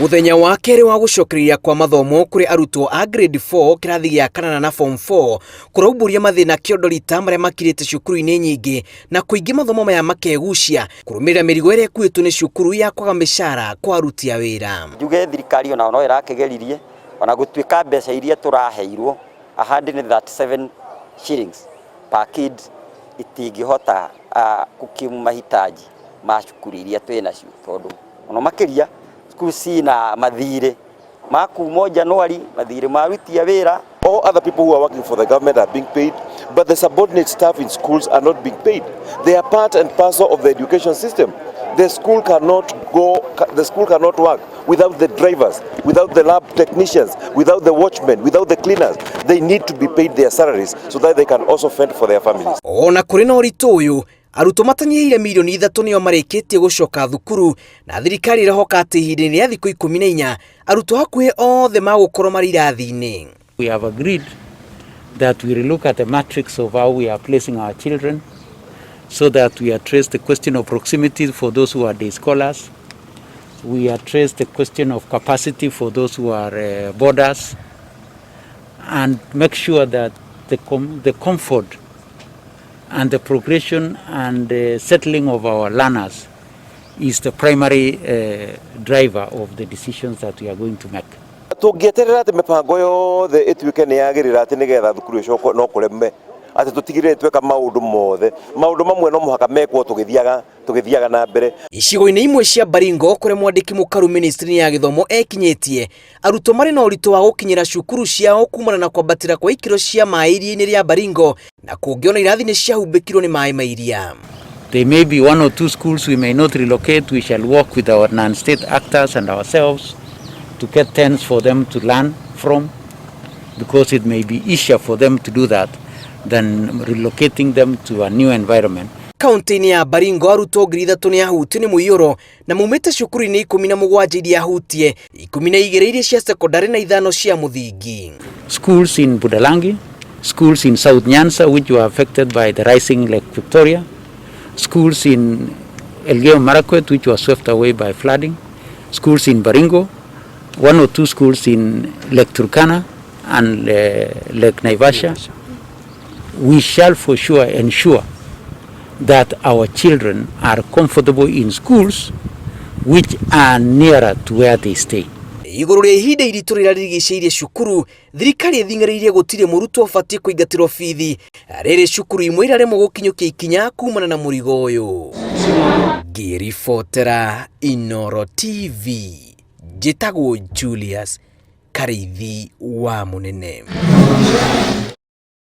Mũthenya wa kerĩ wa gũcokereria kwa mathomo kũrĩ arutwo a grade 4 kĩrathi gĩa kanana na form 4 kũraumbũria mathĩna kĩondo rita marĩa makirĩte cukuru-inĩ nyingĩ na kũingĩ mathomo maya makegucia kũrũmĩrĩra mĩrigo ĩrĩa ĩkuĩtwo nĩ cukuru ya kwaga mĩcara kwa aruti a wĩra. Njuge thirikari ona no ĩrakĩgeririe ona gũtuĩka mbeca iria tũraheirwo 137 shillings per kid itingĩhota kukimu mahitaji ma cukuru iria twĩ nacio tondũ mũno makĩria cukuru cina mathirĩ ma kuma Januari, mathirĩ ma aruti a wĩra. All other people who are working for the government are being paid, but the subordinate staff in schools are not being paid. They are part and parcel of the education system. The school cannot go, the school cannot work without the drivers, without the lab technicians, without the watchmen, without the cleaners. They need to be paid their salaries so that they can also fend for their families. Ona kũrĩ na ũritũ ũyũ, arutwo matanyihĩire mirioni 3 nĩo marĩkĩtie gũcoka thukuru na thirikari ĩrehoka atĩ ihinda-inĩ rĩa thikũ 14 arutwo hakuhĩ othe magũkorwo marĩ irathi-inĩ. We have agreed that we relook at the matrix of how we are placing our children so that we address the question of proximity for those who are day scholars. We address the question of capacity for those who are boarders, and make sure that the comfort and the progression and the settling of our learners is the primary driver of the decisions that we are going to make. Tũngĩeterera atĩ mĩbango yothe ĩtuĩke nĩ yagĩrĩra atĩ nĩgetha thukuru ĩcokwo no kũreme atĩ tũtigĩrĩre tweka maũndũ mothe, maũndũ mamwe no mũhaka mekwo tũgĩthiaga tũgĩthiaga na mbere. Icigo-inĩ imwe cia Baringo kũrĩa mwandĩki mũkaru ministry ya gĩthomo ekinyĩtie, arutwo marĩ na ũritũ wa gũkinyĩra cukuru ciao kumana na kwambatĩra kwa ikĩro cia maĩ iria-inĩ rĩa Baringo na kũngĩona irathi nĩ ciahumbĩkirwo nĩ maĩ ma iria. There may be one or two schools we may not relocate. We shall work with our non-state actors and ourselves to get tents for them to learn from, because it may be easier for them to do that than relocating them to a new environment. Kaunti-inĩ ya Baringo arutwo 3,000 nĩ ahutio nĩ mũiyũro na maumĩte cukuru-inĩ 17 iria hutie, 12 iria cia sekondari na ithano cia mũthingi. Schools in Budalangi, schools in South Nyanza which were affected by the rising Lake Victoria, schools in Elgeyo Marakwet which were swept away by flooding, schools in Baringo, one or two schools in Lake Turkana and Lake Naivasha. We shall for sure ensure that our children are comfortable in schools which are nearer to where they stay. Igũrũ rĩa ihinda iritũ rĩrĩa rĩrigicĩirie cukuru, thirikari ĩthing'ĩrĩirie gũtirĩ mũrutwo ũbatiĩ kũingatĩrwo bithi rĩrĩ cukuru imwe iraremwo gũkinyũkia ikinya kumana na mũrigo ũyũ. Ngĩribotera Inooro TV, njĩtagwo Julius Karĩithi wa Mũnene.